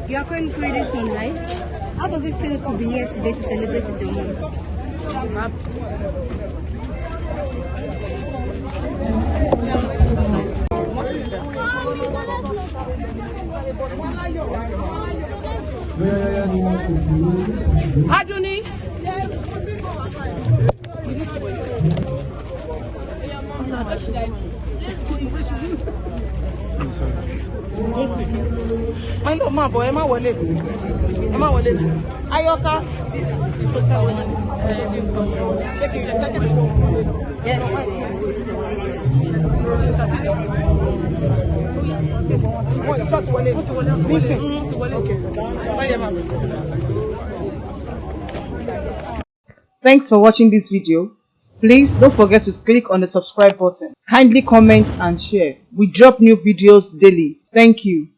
You are calling Korede son, right? How does it feel to be here today to celebrate with your mom? Aduni. My no ma boy, Emma Wale. Emma Wale. Ayoka. Check it. Yes. Thanks for watching this video. Please don't forget to click on the subscribe button. Kindly comment and share. We drop new videos daily. Thank you.